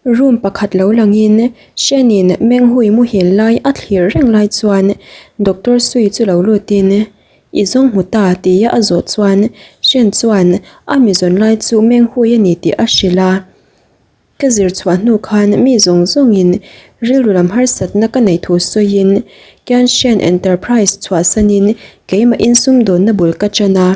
Room pakhat lo langin Shen-in Menghui muhil lai a thlir reng lai chuan Doctor Sui chu lo lutin, I zawng hmu ta tia a zawh chuan Shen chuan a mi zawn lai chu Menghui a ni tih a hrilh a. Ka zir chhuah hnu khan mi zawng zawngin rilru lam harsatna ka neih thu sawiin Kianshen Enterprise chhuahsanin keimah insumdawnna bul ka ṭan a.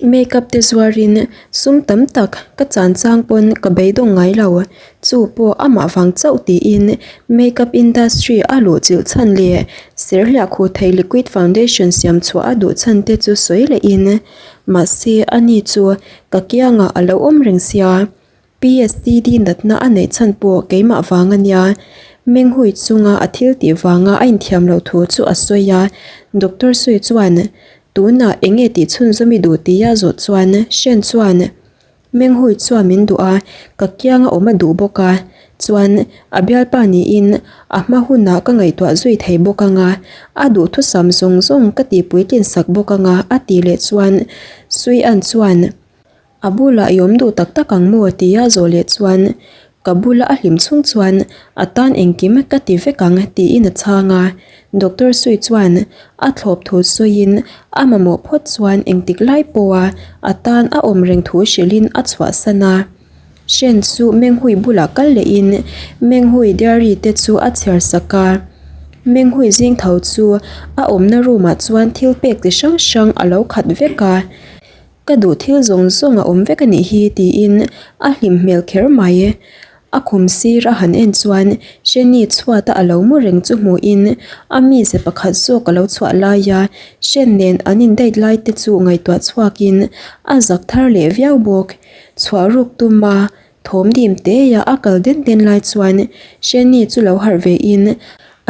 Makeup te zuarin sum tam tak ka chan chang pawn ka beidawng ngai lo, chu pawh amah vang chauh tiin makeup industry a luh chilh chhan leh serhliah khuh thei liquid foundation siam chhuah a duh chhan te chu sawi lehin mahse ani chu ka kiangah a lo awm reng sia. PSTD natna a neih chhan pawh keimah vang a nia. Menghui chunga a thil tih vanga a inthiam loh thu chu a sawi a. Doctor Sui chuan, Tunah eng nge tih chhunzawm i duh tia zawh chuan Shen chuan, Menghui chuan min duh a, ka kianga awm a duh bawk a. Chuan, a bialpa niin a hma hunah ka ngaihtuah zui thei bawk anga, a duhthusam zawng zawng ka tihpuitlin sak bawk anga a tih leh chuan Sui An chuan, A bulah i awm duh tak tak ang maw? tia zawh leh chuan, Ka bula a hlim chhung chuan a tan engkim ka ti vek ang tiin a chhang a. Doctor Sui chuan a thlawp thu sawiin a mamawh phawt chuan engtik lai pawha a tan a awm reng thu hrilhin a chhuahsan a. Shen chu Menghui bulah kal lehin Menghui diary te chu a chhiar sak a. Menghui zing tho chu a awmna room ah chuan thil pek chi hrang hrang a lo khat vek a. Ka duh thil zawng zawng a awm vek a nih hi tiin a hlim hmel kher mai. A khum sir a han en chuan Sheni chhuata a lo mu reng chu hmuhin a mize pakhat zawk a lo chhuah laia Shen nen an in date lai te chu ngaihtuah chhuakin a zak thar leh viau bawk. Chhuah ruk tuma thawm dim teia a kal den den lai chuan Sheni chu lo harh vein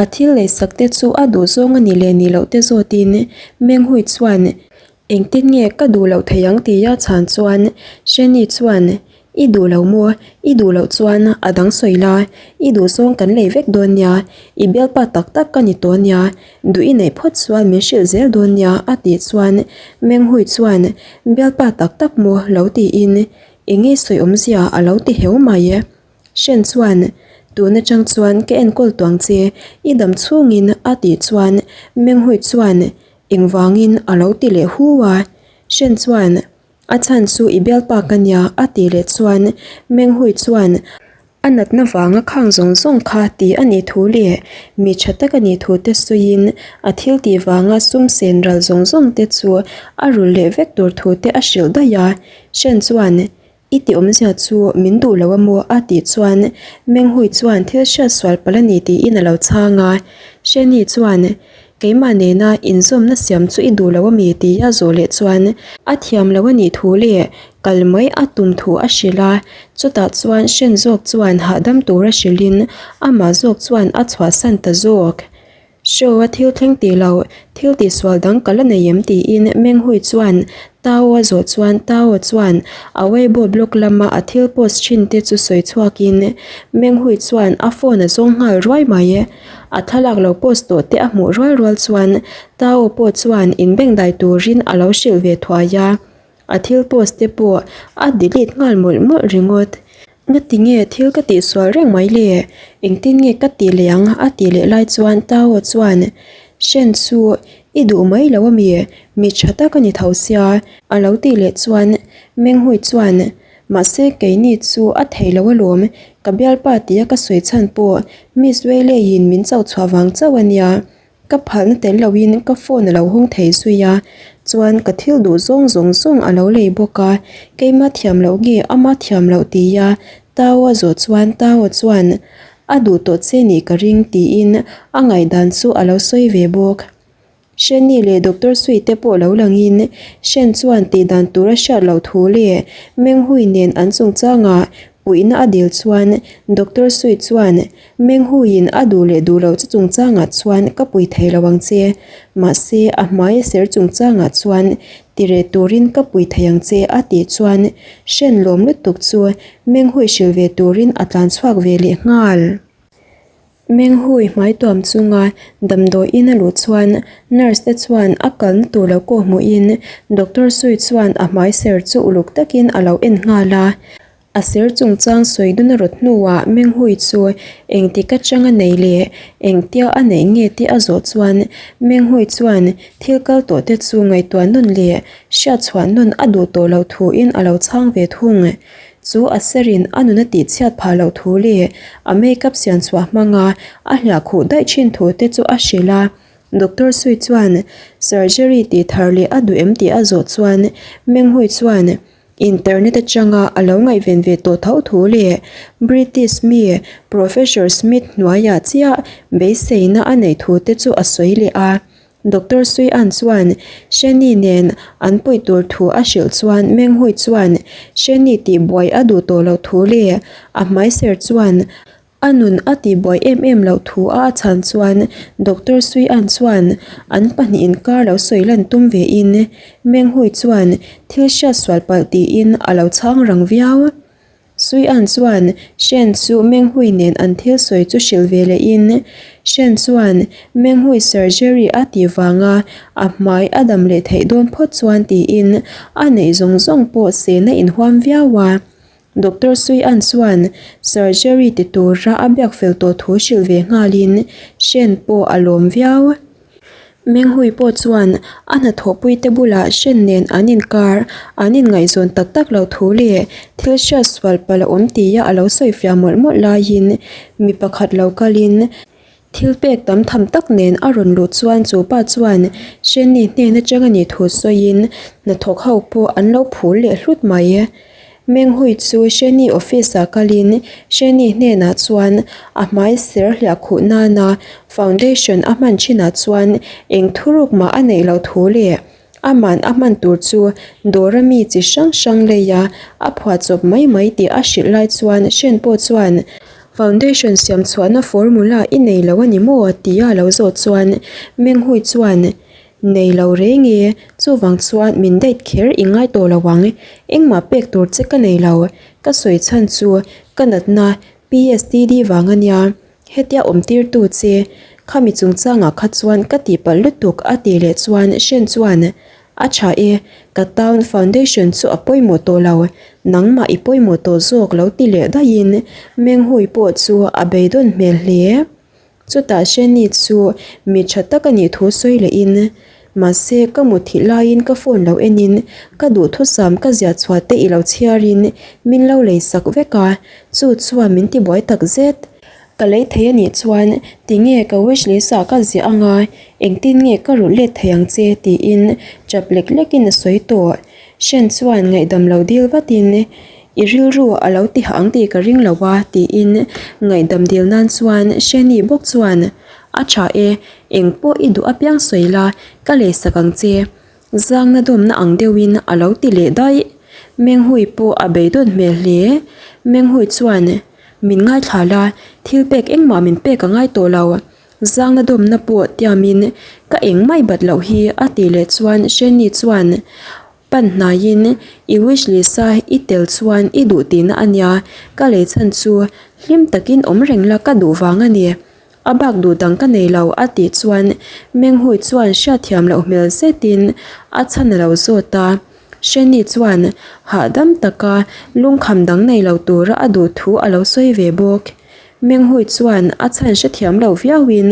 a thil leisak te chu a duh zawng a ni leh ni loh te zawtin Menghui chuan Engtin nge ka duh loh thei ang tia chhan chuan Sheni chuan I duh lo maw? I duh loh chuan a dang sawi la, i duh zawng kan lei vek dawn nia, i bialpa tak tak ka ni tawh nia, duh i neih phawt chuan min hrilh zel dawn nia a tih chuan Menghui chuan Bialpa tak tak maw lo tiin eng nge sawi awmzia a lo ti heu mai. Shen chuan Tun atang chuan ka enkawl tuang che, i dam chhungin a tih chuan Menghui chuan Engvangin a lo ti leh hu a, Shen chuan a chhan chu i bialpa ka nia a tih leh chuan Menghui chuan a natna vanga khang zawng zawng kha ti a nih thu leh mi tha tak a nih thu te sawiin a thil tih vanga sum sen ral zawng zawng te chu a rul leh vek tur thu te a hrilh daih a, Shen chuan I ti awmzia chu min duh lo a maw? a tih chuan Menghui chuan thil hriat sual palh a ni tiin a lo chhang a. Sheni chuan, Keimah nena inzawmna siam chu i duh lo a mi? tia zawh leh chuan a thiam lo a nih thu leh kal mai a tum thu a hrilh a. Chutah chuan Shen zawk chuan hahdam tura hrilhin amah zawk chuan a chhuahsan ta zawk. Show a thil thleng tih lo, thil tihsual dang ka la nei em tiin Menghui chuan Tao a zawh chuan Tao chuan a Weibo blog lama a thil post thin te chu sawi chhuakin Menghui chuan a phone a zawng nghal ruai mai. A thlalak lo post tawh te a hmuh rual rual chuan Tao pawh chuan inbengdai turin a lo hrilh ve thuai a. A thil post te pawh a delete nghal mawlh mawlh ringawt. Ngati nge thil ka tih sual reng mai le? Engtin nge ka tih leh ang? a tih leh lai chuan Tao chuan, Shen chu i duh mai lo ami? Mi tha tak a ni tho sia. A lo tih leh chuan Menghui chuan, Mahse keini chu a thei lo alawm, ka bialpa tia ka sawi chhan pawh Miss Weilei-in min cho chhuah vang chauh a nia. Ka phalna tel loin ka phone a lo hawng thei zui a, chuan ka thil duh zawng zawng zawng a lo lei bawk a, keima thiam loh nge ama thiam loh tia Tao a zawh chuan Tao chuan a duh tawh che nih ka ring tiin a ngaihdan chu a lo sawi ve bawk. Sheni leh Doctor Sui te pawh lo langin Shen chuan tihdan tur a hriat loh thu leh Menghui nen an chungchangah puihna a dil chuan Doctor Sui chuan Menghuiin a duh leh duh loh che chungchangah chuan ka pui thei lo ang che, mahse a hmai ser chungchangah chuan tireh turin ka pui thei ang che a tih chuan hren lawm lutuk chu Menghui hrilh ve turin a tlan chhuak ve leh nghal. Menghui hmai tuam chunga damdawiin a luh chuan nurse te chuan a kalna tur lo kawh hmuhin doctor Sui chuan a hmai ser chu uluk takin a lo en nghal a. A ser chungchang sawi dun a rawt hnuah Menghui chu engtik atanga nei leh engtia a neih nge tih a zawh chuan Menghui chuan thil kal tawh te chu ngaihtuah nawn leh hriatchhuah nawn a duh tawh loh thuin a lo chhang ve thung. Chu a serin a nun a tihchhiat phah loh thu leh a makeup sian chhuah hmanga a hliah khuh daih thin thu te chu a hrilh a. Doctor Sui chuan surgery tih thar leh a duh em tih a zawh chuan Menghui chuan Internet atanga a lo ngaihven ve tawh tho thu leh British mi Professor Smith hnuaiah chiah beiseina a neih thu te chu a sawi leh a. Doctor Sui An chuan Shani nen an puih tur thu a hrilh chuan Menghui chuan Shani tihbuai a duh tawh loh thu leh a hmaiser chuan A nun a tihbuai em em loh thu a a chhan chuan Doctor Sui An chuan an pahnih inkar lo sawi lan tum ve in Menghui chuan thil hriat sual palh tiin a lo chhang rang viau. Sui An chuan Shen chu Menghui nen an thil sawi chu hrilh ve leh in Shen chuan Menghui surgery a tih vanga a hmai a dam leh theih dawn phawt chuan tiin a neih zawng zawng pawh sehna inhuam viau a. Doctor Sui An chuan surgery ti tura a biak fel tawh thu hrilh ve nghalin Shen pawh a lawm viau. Menghui pawh chuan a hnathawhpuite bulah Shen nen an inkar an inngaihzawn tak tak loh thu leh thil hriat sual palh a awm tia a lo sawifiah mawlh mawlh laiin mi pakhat lo kalin Thil pek tam tham tak nen a rawn luh chuan chu pa chuan Shenni hnen atang a nih thu sawiin hnathawk ho pawh an lo phul leh hlut mai. Menghui chu Shenni office ah kalin Shenni hnenah chuan a hmai ser hliah khuh nana foundation a hman thinah chuan eng thuruk mah a neih loh thu leh Aman a hman tur chu dawra mi chi hrang hrang lei a, a phuah chawp mai mai tih a hrilh lai chuan Shen pawh chuan Foundation siam chhuahna formula i nei lo a ni maw? tia a lo zawh chuan Menghui chuan Nei lo reng e, chuvang chuan min date kher i ngai tawh lo ang, engmah pek tur che ka nei lo, ka sawi chhan chu ka natna PSTD vang a nia, Hetia awm tirtu che, khami chungchangah kha chuan ka tihpalh lutuk a tih leh chuan Shen chuan, A tha e, ka town foundation chu a pawimawh tawh lo, nangmah i pawimawh tawh zawk lo ti leh daihin Menghui pawh chu a beidawn hmel hle. Chutah Sheni chu mi tha tak a nih thu sawi lehin, Mahse, ka mutthilh laiin ka phone lo enin ka duhthusam ka ziah chhuah te i lo chhiarin min lo lei sak vek a, chu chuan min tibuai tak zet. Ka lei thei a nih chuan tinge ka wish list ah ka ziah anga engtin nge ka rulh let thei ang che tiin chap lek lekin a sawi tawh. Shen chuan ngaihdam lo dil vatin i rilru a lo ti hah ang tih ka ring lo a tiin ngaihdam dil nan chuan Sheni bawk chuan a tha e, eng pawh i duh apiang sawi la ka lei sak ang che. Zangna dawmna ang deuhin a lo ti leh daih. Menghui pawh a beidawn hmel hle. Menghui chuan. Min ngaithla la, thil pek engmah min pek a ngai tawh lo. Zangna dawmna pawh tiamin ka eng mai bat loh hi a tih leh chuan Sheni chuan pan hnaiin i wish list a i tel chuan i duh tihna a nia, ka lei chhan chu hlim takin awm reng la ka duh vang a ni. A bak duh dang ka nei lo a tih chuan Menghui chuan hriatthiam loh hmel zetin a chhan a lo zawt a. Shani chuan hahdam taka lungkham dang nei lo tura a duh thu a lo sawi ve bawk. Menghui chuan a chhan hrethiam lo viauin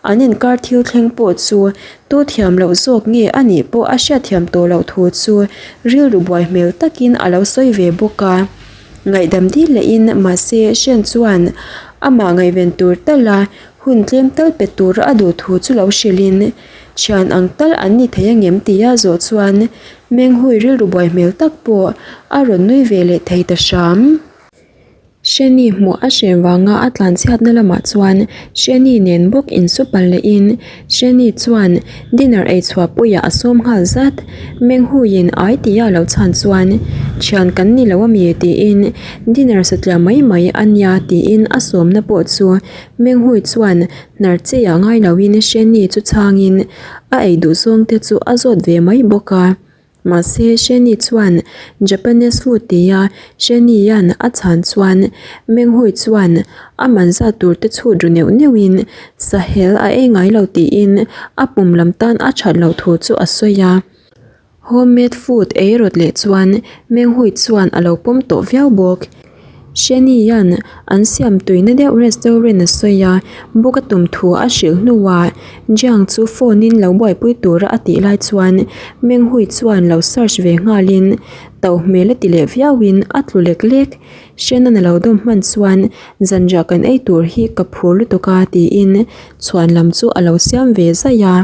an inkar thil thleng pawh chu tu thiam loh zawk nge a nih pawh a hriatthiam tawh loh thu chu rilru buai hmel takin a lo sawi ve bawk a. Ngaihdam dil lehin mahse Shen chuan amah ngaihven tur tala hun tlem tal pe tura a duh thu chu lo hrilhin Thian ang tal an ni thei angem tia zawh chuan Menghui rilru buai hmel tak pawh a rawn nui ve leh thei ta hram. Sheni hmuh a hrem vanga a tlanchhiatna lamah chuan Sheni nen bawk insu palh lehin Sheni chuan dinner ei chhuah puiah a sawm nghal zat. Menghuiin ai tia a lo chhan chuan thian kan ni lo ami tiin dinner satliah mai mai a nia tiin a sawmna pawh chu Menghui chuan Hnar chiah ngai loin Sheni chu chhangin a ei duh zawng te chu a zawt ve mai bawk a. Mahse Sheni chuan Japanese food tia Sheni hian a chhan chuan Menghui chuan a man zat tur te chhut ru neuh neuhin sahel a ei ngai lo tiin a pum lam tan a that loh thu chu a sawi a. Homemade food ei rawt leh chuan Menghui chuan a lo pawm tawh viau bawk. Shani-a'n an siam tuina deuh restaurant a sawi a, book a tum thu a hrilh hnuah Jiang chu phone in lo buaipui tura a tih lai chuan Menghui chuan lo search ve nghalin to hmel a ti leh viauin a tlu lek lek. Shannon a lo dawm hman chuan zanriah kan ei tur hi ka phur lutuk a tiin chhuan lam chu a lo siam ve zaih a.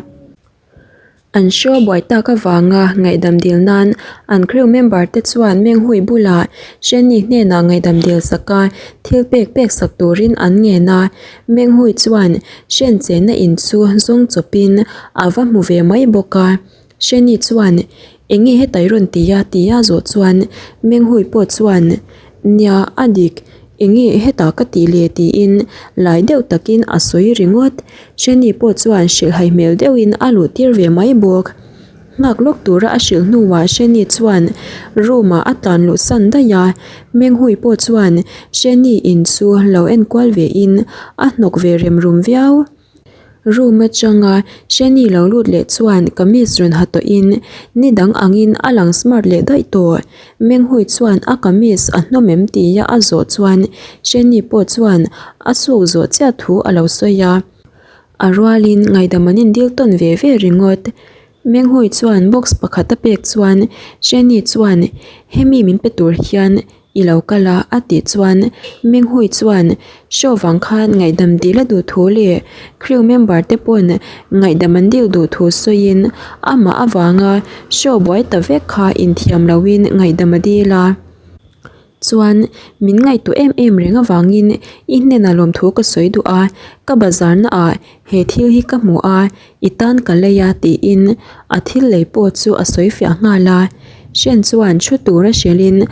An show buai tak avanga ngaihdam dil nan an crew member te chuan Menghui bulah Shenny hnenah ngaihdam dil sak a, thil pek pek sak turin an ngen a. Menghui chuan Shen chenna in chu zawng chawpin a va hmu ve mai bawk a. Shenny chuan, Enge hetai rawn ti a? tia zawh chuan Menghui pawh chuan, Nia, a dik. Enge hetah ka tih le? tiin lai deuh takin a sawi ringawt. Jenny pawh chuan hrilhhai hmel deuhin a luh tir ve mai bawk. Nghak lawk tura a hrilh hnuah Jenny chuan room ah a tlan luh san daih a, Menghui pawh chuan Jenny in chu lo enkual ve in a hnawk ve rem rum viau. Room atanga Jenny lo lut leh chuan kamis rawn ha tawhin ni dang angin a lang smart leh daih tawh. Menghui chuan a kamis a hnawm em tia a zawh chuan Jenny pawh chuan a suk zawh chiah thu a lo sawi a. A rualin ngaihdam an indil tawn ve ve ringawt. Menghui chuan box pakhat a pek chuan Jenny chuan hemi min pe tur hian I lo kal a, a tih chuan Menghui chuan show vang khan ngaihdam dil a duh thu leh crew member te pawn ngaihdam an dil duh thu sawiin amah avanga show buai ta vek kha inthiam loin ngaihdam a dil a. Chuan min ngaihtuah em em reng avangin i hnenah lawmthu ka sawi duh a, ka bazar naah he thil hi ka hmu a, I tan ka lei a tiin a thil lei pawh chu a sawi fiah nghal a. Shen chuan thu tura hrilhin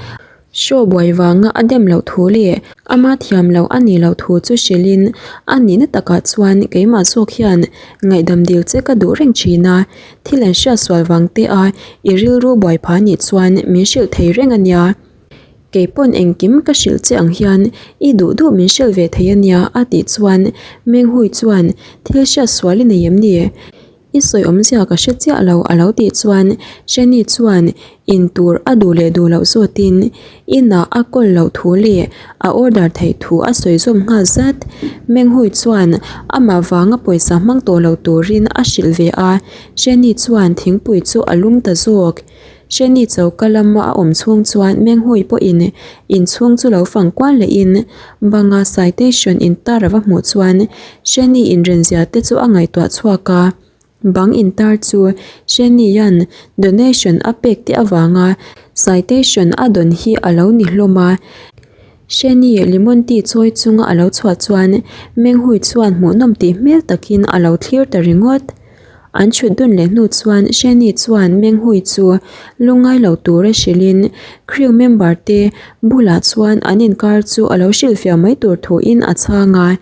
show buai vanga a dem loh thu leh ama thiam loh a nih loh thu chu hrilhin a nihna takah chuan keimah zawk hian ngaihdam dil che ka duh reng thin a, thil an hriat sual vang te a i rilru buai phah nih chuan min hrilh thei reng a nia. Kei pawn engkim ka hrilh che ang hian i duh duh min hrilh ve thei a nia a tih chuan Menghui chuan thil hriat sual i nei em ni? I sawi awmzia ka hre chiah lo a lo tih chuan Jenny chuan in tur a duh leh duh loh zawtin inah a kawl loh thu leh a order theih thu a sawi zawm nghal zat. Menghui chuan amah vanga pawisa hmang tawh lo turin a hrilh ve a, Jenny chuan thingpui chu a lum ta zawk. Jenny choka lama a awm chhung chuan Menghui pawhin inchhung chu lo fang kual lehin banga citation intar a va hmuh chuan Jenny inrenzia te chu a ngaihtuah chhuak a. Bang intar chu Jenny-a'n donation a pek te avanga citation a dawn hi a lo ni hlawm a. Jenny lemon tea chawi chunga a lo chhuah chuan Menghui chuan hmuhnawm tih hmel takin a lo thlir ta ringawt. An chhut dun leh hnu chuan Shani chuan Menghui chu lungngai lo tura hrilhin crew member te bulah chuan an inkar chu a lo hrilhfiah mai tur thuin a chhang a.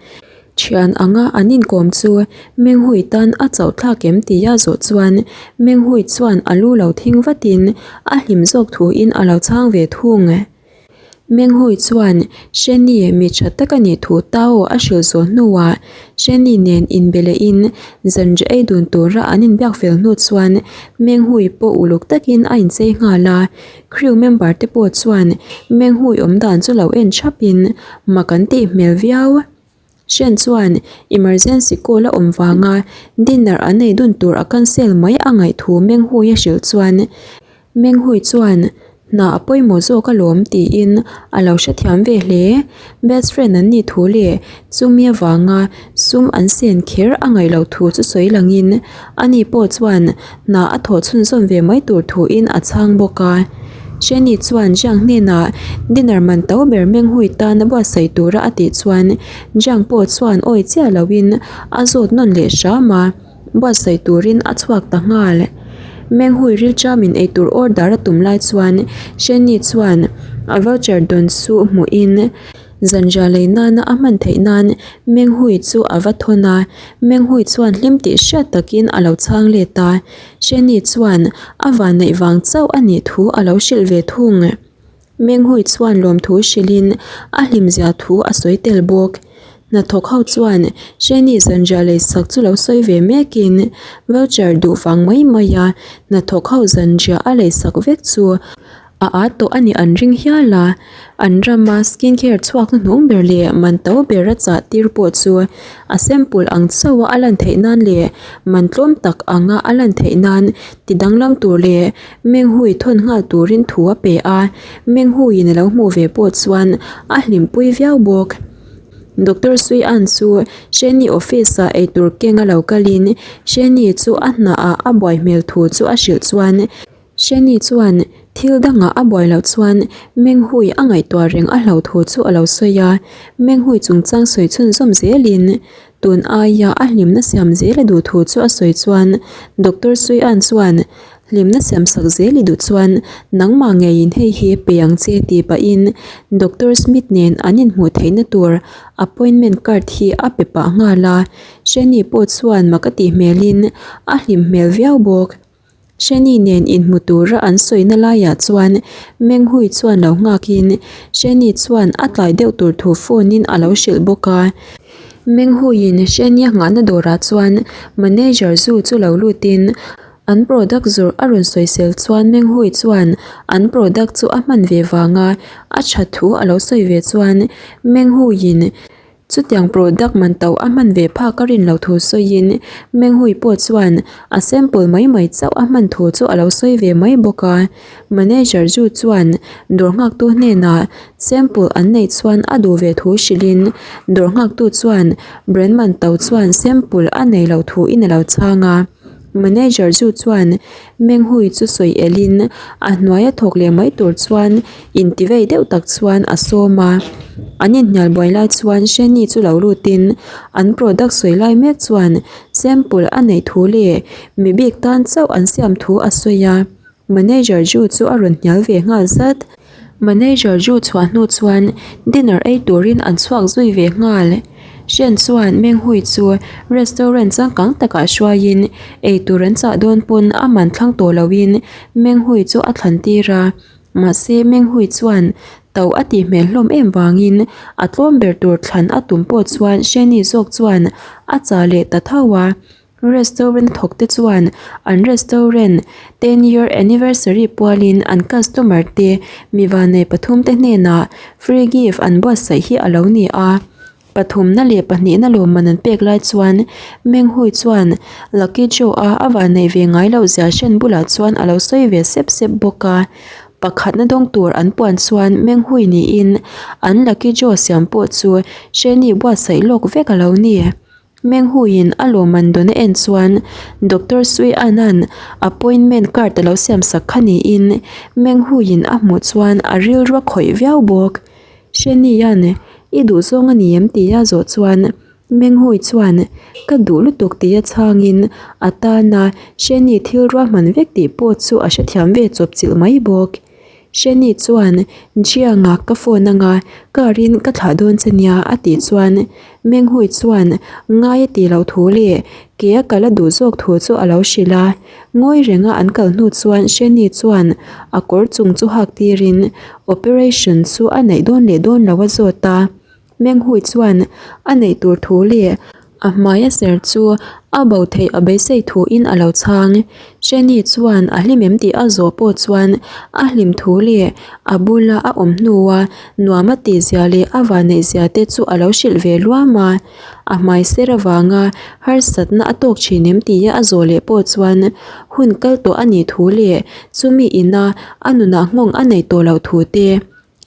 Thian anga an inkawm chu Menghui tan a chauh thlak em tia zawh chuan Menghui chuan a lu lo thing vatin a hlim zawk thuin a lo chhang ve thung. Menghui chuan Sheni mi tha tak a nih thu Tao a hrilh zawh hnuah Sheni nen inbe lehin zanriah ei dun tura an inbiak fel hnu chuan Menghui pawh uluk takin a inchei nghal a. Crew member te pawh chuan Menghui awm dan chu lo en thapin mak an tih hmel viau. Shen chuan emergency call a awm vanga dinner an ei dun tur a cancel mai a ngaih thu Menghui a hrilh chuan Menghui chuan hna a pawimawh zawk alawm tiin a lo hrethiam ve hle. Best friend an nih thu leh chumi avanga sum an sen kher a ngaih loh thu chu sawi langin ani pawh chuan hna a thawh chhunzawm ve mai tur thuin a chhang bawk a. Jenny chuan Jiang hnenah dinner man to ber Menghui tan a buatsaih tura a tih chuan Jiang pawh chuan awi chiah loin a zawt nawn leh hram a, buatsaih turin a chhuak ta nghal. Menghui rilṭamin eitur order a tum lai chuan Jenny chuan a voucher dawn chu hmuhin zanriah lei nana a hman theih nan Menghui chu a va thawn a, Menghui chuan hlim tih hriat takin a lo chhang let a. Jenny chuan a vanneih vang chauh a nih thu a lo hrilh ve thung. Menghui chuan lawmthu hrilhin a hlimzia thu a sawi tel bawk. Hnathawk ho chuan Jenny zanriah leisak chu lo sawi ve mekin voucher duh vang mai mai a hnathawk ho zanriah a leisak vek chu. A ât tawh a nih an ring hial a, an rama skin care chhuak hnuhnung ber leh man to ber a chah tir pawh chu a sample ang chauh a a lan theih nan leh man tlawm tak anga a lan theih nan ti danglam tur leh Menghui thawn nghal turin thu a pe a, Menghuiin a lo hmuh ve pawh chuan a hlimpui viau bawk. Doctor Sui-an chu Sheni office-ah eitur keng a lo kalin Sheni chu a hnaah a buai hmel thu chu a hrilh chuan Sheni chuan thil dangah a buai loh chuan Menghui a ngaihtuah reng a hlo thu chu a lo sawi a, Menghui chungchang sawi chhunzawm zelin tun aia a hlimna siam zel a duh thu chu a sawi chuan Doctor Sui-an chuan Hlimna siam sak zel i duh chuan nangmah ngeiin hei hi pe ang che tih pahin Doctor Smith nen an inhmuh theihna tur appointment card hi a pe pah nghal a, Shani pawh chuan mak a tih hmelin a hlim hmel viau bawk. Shani nen inhmu tura an sawina laiah chuan Menghui chuan lo nghakin Shani chuan a tlai deuh tur thu phone in a lo hrilh bawk a. Menghuiin Shani a nghahna dawrah chuan manager zu chu lo lutin An product zawrh a rawn sawisel chuan Menghui chuan an product chu a hman ve vanga a that thu a lo sawi ve chuan Menghuiin chutiang product man to a hman ve phak a rin lo thu sawiin Menghui pawh chuan a sample mai mai chauh a hman thu chu a lo sawi ve mai bawk a. Manager Zhu chuan dawr nghaktu hnenah sample an neih chuan a duh ve thu hrilhin dawr nghaktu chuan brand man to chuan sample a nei lo thuin a lo chhang a. Manager chu chuan Menghui chu sawi elin a hnuaia thawk leh mai tur chuan inti vei deuh tak chuan a sawm a. An inhnial buai lai chuan Shani chu lo lutin an product sawi lai mek chuan sample a neih thu leh mi bik tan chauh an siam thu a sawi a. Manager Ju chu a rawn hnial ve nghal zat. Manager Ju chhuah hnu chuan dinner ei turin an chhuak zui ve nghal. Shen chuan Menghui chu restaurant changkang takah hruaiin ei tur an chah dawn pawn a man thlang tawh loin Menghui chu a thlan tir a. Mahse Menghui chuan to a tih hmel hlawm em vangin a tlawm ber tur thlan a tum pawh chuan Sheni zawk chuan a chah leh ta tho a. Restaurant thawk te chuan an restaurant ten year anniversary pualin an customer te mi vanei pathum te hnenah free gift an buatsaih hi a lo ni a. Pathumna leh pahnihna lawmman an pek lai chuan Menghui chuan Lucky Joe a a vanei ve ngai loh zia hren bulah chuan a lo sawi ve sep sep bawk a. Pakhatna dawng tur an puan chuan Menghui niin an Lucky Joe siam pawh chu Sheni buatsaih lawk vek a lo ni. Menghuiin a lawmman dawn a en chuan Doctor Sui An-a'n appointment card a lo siam sak kha niin Menghuiin a hmuh chuan a rilru a khawih viau bawk. Sheni-a'n i duh zawng a ni em tia zawh chuan Menghui chuan ka duh lutuk tia chhangin a tana Sheni thil ruahman vek tih pawh chu a hrethiam ve chawp chilh mai bawk. Sheni chuan Jianga ka phone anga car in ka thlah dawn che nia a tih chuan Menghui chuan ngai a tih loh thu leh ke a kal a duh zawk thu chu a lo hrilh a. Ngawi renga an kal hnu chuan Sheni chuan a kawr chung chu hak tirin operation chu a neih dawn leh dawn lo a zawt a. Menghui chuan a neih tur thu leh a hmaia ser chu a bo theih a beisei thuin a lo chhang. Sheni chuan a hlim em tih a zawh pawh chuan a hlim thu leh a bula a awm hnua nuam a tihzia leh a vanneihzia te chu a lo hrilh ve luam a. A hmai ser avanga harsatna a tawk thin em tia a zawh leh pawh chuan hun kal tawh a nih thu leh chumi ina a nunah nghawng a neih tawh loh thu te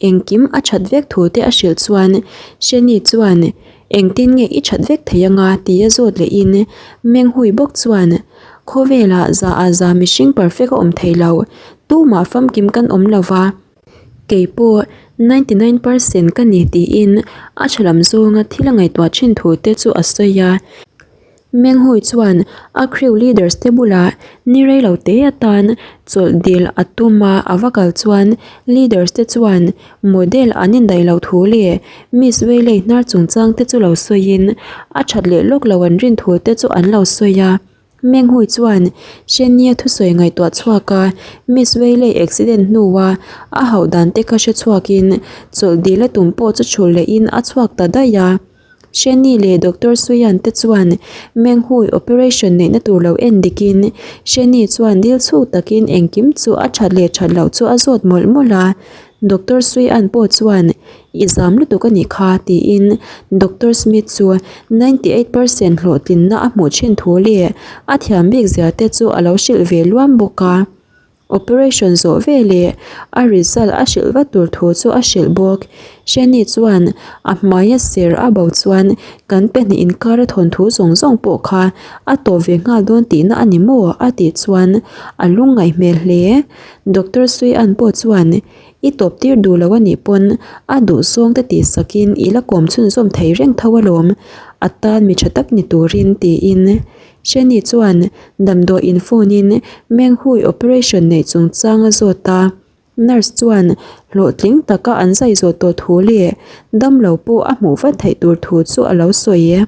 Engkim a that vek thu te a hrilh chuan Sheni chuan Engtin nge i that vek thei anga tia zawt lehin Menghui bawk chuan Khawvelah za ah za mihring perfect a awm thei lo, tumah famkim kan awm lo va, keipawh 99 percent ka ni tiin a tha lam zawnga thil a ngaihtuah thin thu te chu a sawi a. Menghui chuan a crew leaders te bulah ni rei lo te atan chawlh dil a tum a, a va kal chuan leaders te chuan model an indaih loh thu leh Miss Weilei hnar chungchang te chu lo sawiin a that leh lawk lo an rin thu te chu an lo sawi a. Menghui chuan Shenia thusawi ngaihtuah chhuak a, Miss Weilei accident hnua a hauh dan te kha hre chhuakin chawlh dil a tum pawh chu chhulh lehin a chhuak ta daih a. Sheni leh Doctor Suian te chuan Menghui operation neihna tur lo en dikin Sheni chuan dil chhuk takin engkim chu a that leh that loh chu a zawt mawlh mawlh a. Doctor Suian pawh chuan I zam lutuk a nih kha tiin Doctor Smith chu 98 percent hlawhtlinna a hmuh thin thu leh a thiam bik zia te chu a lo hrilh ve luam bawk a. Operation zawh veleh a result a hrilh vat tur thu chu a hrilh bawk. Shani chuan a hmaia ser a bo chuan kan pahnih inkar a thawnthu zawng zawng pawh kha a tawp ve nghal dawn tihna a ni maw a tih chuan a lungngaih hmel hle. Doctor Suian pawh chuan I tawp tir duh lo a nih pawn a duh zawng te tih sakin i la kawm chhunzawm thei reng tho alawm a tan mi tha tak ni turin tiin Shani chuan damdawiin phone in Menghui operation neih chungchang a zawt a, nurse chuan hlawhtling taka an zai zawh tawh thu leh damlo pawh a hmuh vat theih tur thu chu a lo sawi.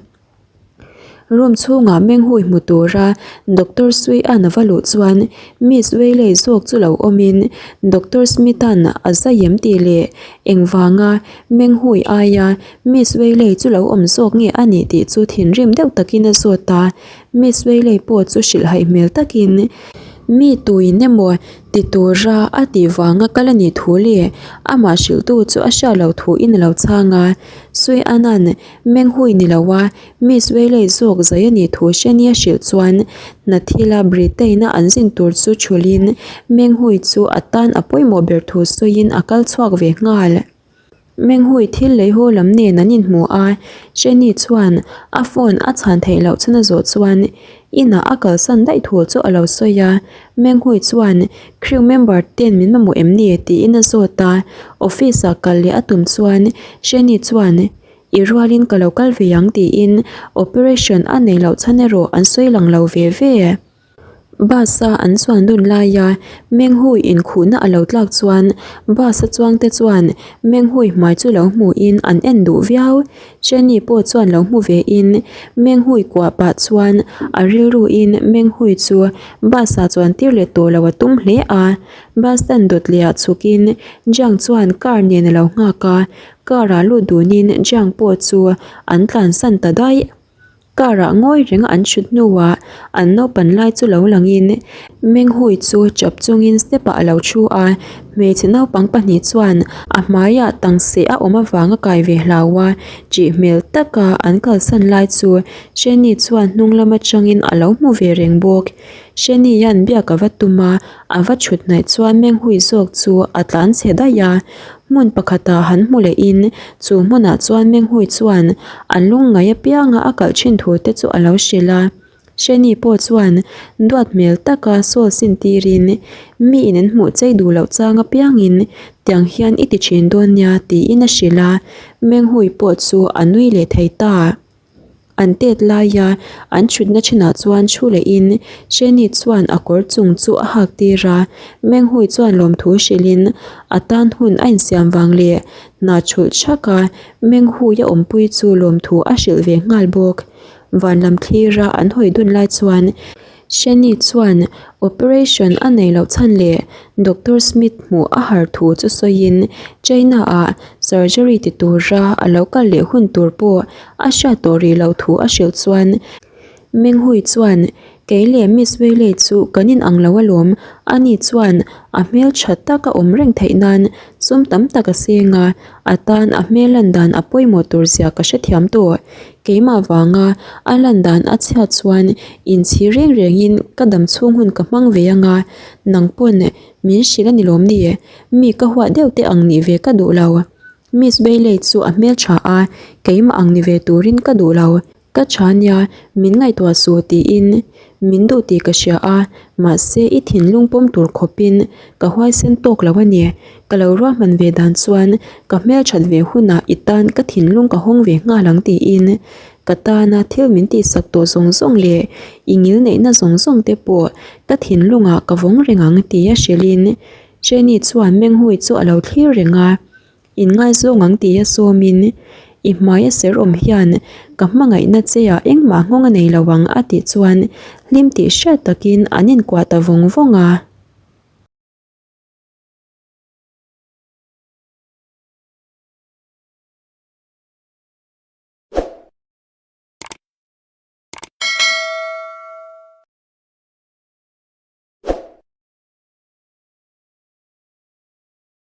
Room chhungah Menghui hmu tura Doctor Sui-a'n a va luh chuan Miss Weilei zawk chu lo awmin Doctor Smith-a'n a zai em tih leh engvanga Menghui aia Miss Weilei chu lo awm zawk nge a nih tih chu thinrim deuh takin a zawt a, Miss Weilei pawh chu hrilhhaih hmel takin mi tuin emaw ti tura a tih vanga kal a nih thu leh amah hrilhtu chu a hriat loh thuin a lo chhang a, Sui Anan Menghui ni lo a, Miss Weilei zawk zai a nih thu Shani a hrilh chuan hna thila Britain-a an zin tur chu thulhin Menghui chu a tan a pawimawh ber thu sawiin a kal chhuak ve nghal. Menghui thil lei haw lam nen an inhmu a, Jenny chuan a phone a chhan theih loh chhan a zawh chuan inah a kalsan daih thu chu a lo sawi a, Menghui chuan crew member ten min mamawh em ni tiin a zawt a, office ah kal leh a tum chuan Jenny chuan i rualin ka lo kal ve ang tiin operation a neih loh chhan erawh an sawi lang lo ve ve. Bus a an chuan dun laia Menghui inkhuhna a lo tlak chuan bus a chuangte chuan Menghui hmai chu lo hmuhin an en duh viau. Jenny pawh chuan lo hmu vein Menghui kuah pah chuan a rilruin Menghui chu bus ah chuan tir leh tawh lo a tum hle a. Bus stand dawt leh ah chhukin Jiang chuan car nen a lo nghak a, car ah lut dunin Jiang pawh chu an tlansan ta daih. Car ah ngawi renga an thut hnuah an naupan lai chu lo langin Menghui chu chap chungin step ah a lo thu a, hmeichhe naupang pahnih chuan a hmaiah tang seh a awm avanga kai ve hlau a, ṭih hmel taka an kalsan lai chu Sheni chuan hnung lam atangin a lo hmu ve reng bawk. Sheni hian biak a va tum a, a va thut hnaih chuan Menghui zawk chu a tlan chhe daih a. Hmun pakhatah han hmu lehin chu hmunah chuan Menghui chuan a lungngaih apianga a kalh thin thu te chu a lo hrilh a. Sheni pawh chuan duat hmel taka sawl sin tirin miin an hmuh chei duh loh chang apiangin tiang hian i ti thin dawn nia tiin a hrilh a. Menghui pawh chu a nui leh thei ta. An tet laia an thutna thinah chuan thu lehin Sheni chuan a kawr chung chu a hak tir a, Menghui chuan lawmthu hrilhin a tan hun a insiam vang leh hna thulh thak a, Menghui a awmpui chu lawmthu a hrilh ve nghal bawk. Van lam thlira an hawi dun lai chuan Shani chuan operation a nei loh chhan leh Doctor Smith hmuh a har thu chu sawiin China-ah surgery ti tura a lo kal leh hun tur pawh a hriat tawh rih loh thu a hrilh chuan Menghui chuan kei leh Miss Weilei chu kan inang lo alawm, ani chuan a hmel tha taka awm reng theih nan sum tam tak a seng a, a tan a hmel lan dan a pawimawh tur zia ka hrethiam tawh. Keimah vanga a lan dan a chhiat chuan inchhi reng rengin ka dam chhung hun ka hmang ve anga, nang pawn min hrilh a ni lawm ni? Mi ka huat deuh te ang nih ve ka duh lo. Miss Bailey chu a hmel tha a, keimah ang ni ve turin ka duh lo. Ka tha nia, min ngaihtuah suh tiin min duh tih ka hria a, mahse i thinlung pawm tur khawpin ka huaisen tawk lo a ni. Ka lo ruahman ve dan chuan ka hmelthat ve hunah i tan ka thinlung ka hawng ve nghal ang tiin ka tana thil min tihsak tawh zawng zawng leh i ngil neihna zawng zawng te pawh ka thinlungah ka vawng reng ang tia hrilhin Jenny chuan Menghui chu a lo thlir reng a. Inngaizawng ang tia sawmin i hmai a ser awm hian ka hmangaihna che ah engmah nghawng a nei lo ang a tih chuan hlim tih hriat takin an inkuah ta vawng vawng a.